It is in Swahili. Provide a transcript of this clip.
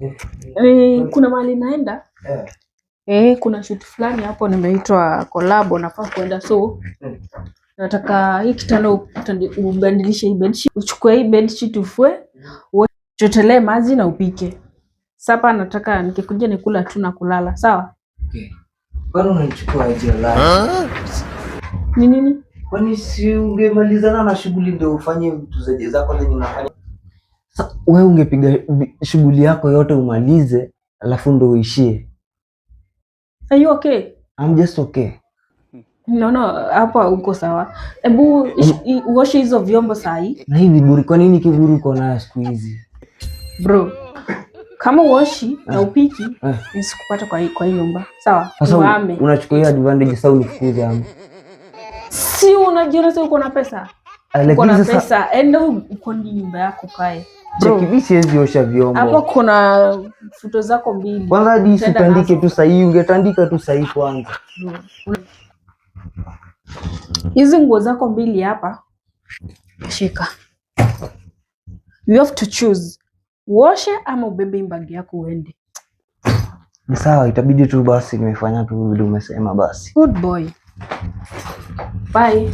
Eh, kuna mahali naenda. Eh. Eh, kuna shoot fulani hapo nimeitwa collab, nafaa kuenda, so nataka hii kitanda ubadilishe hii bedsheet, uchukue hii bedsheet ufue, uchotelee maji na upike. Sapa nataka nikikuja nikula tu na kulala, sawa? Okay. Kwani unanichukua aje la? Ni nini? Kwani si ungemalizana na shughuli ndio ufanye vitu zako zenye unafanya? Sasa wewe ungepiga shughuli yako yote umalize, alafu ndo uishie. Are you okay? I'm just okay. No, hapa uko sawa. Hebu uoshe hizo vyombo saa hii. Na hii viburi, kwa nini kiburi uko nayo siku hizi? Bro, kama uoshi na upiki, nisikupata kwa hii nyumba. Sawa? Sasa Uhame. Unachukua hiyo advantage sasa unifukuze ama? Si unajiona sasa uko na pesa? Ah, Uko lakini na sasa pesa, enda ukodi nyumba yako kae. Bro, cheki, mimi siwezi osha vyombo. hapo kuna futo zako mbili. Kwanza hadi Utaenda usitandike nazo. Tu sahii, ungetandika tu sahii kwanza. Hizi nguo zako mbili hapa, shika. You have to choose. Uoshe ama ubebe hii bag yako uende. Ni sawa, itabidi tu basi, nimefanya tu vile umesema basi. Good boy. Bye.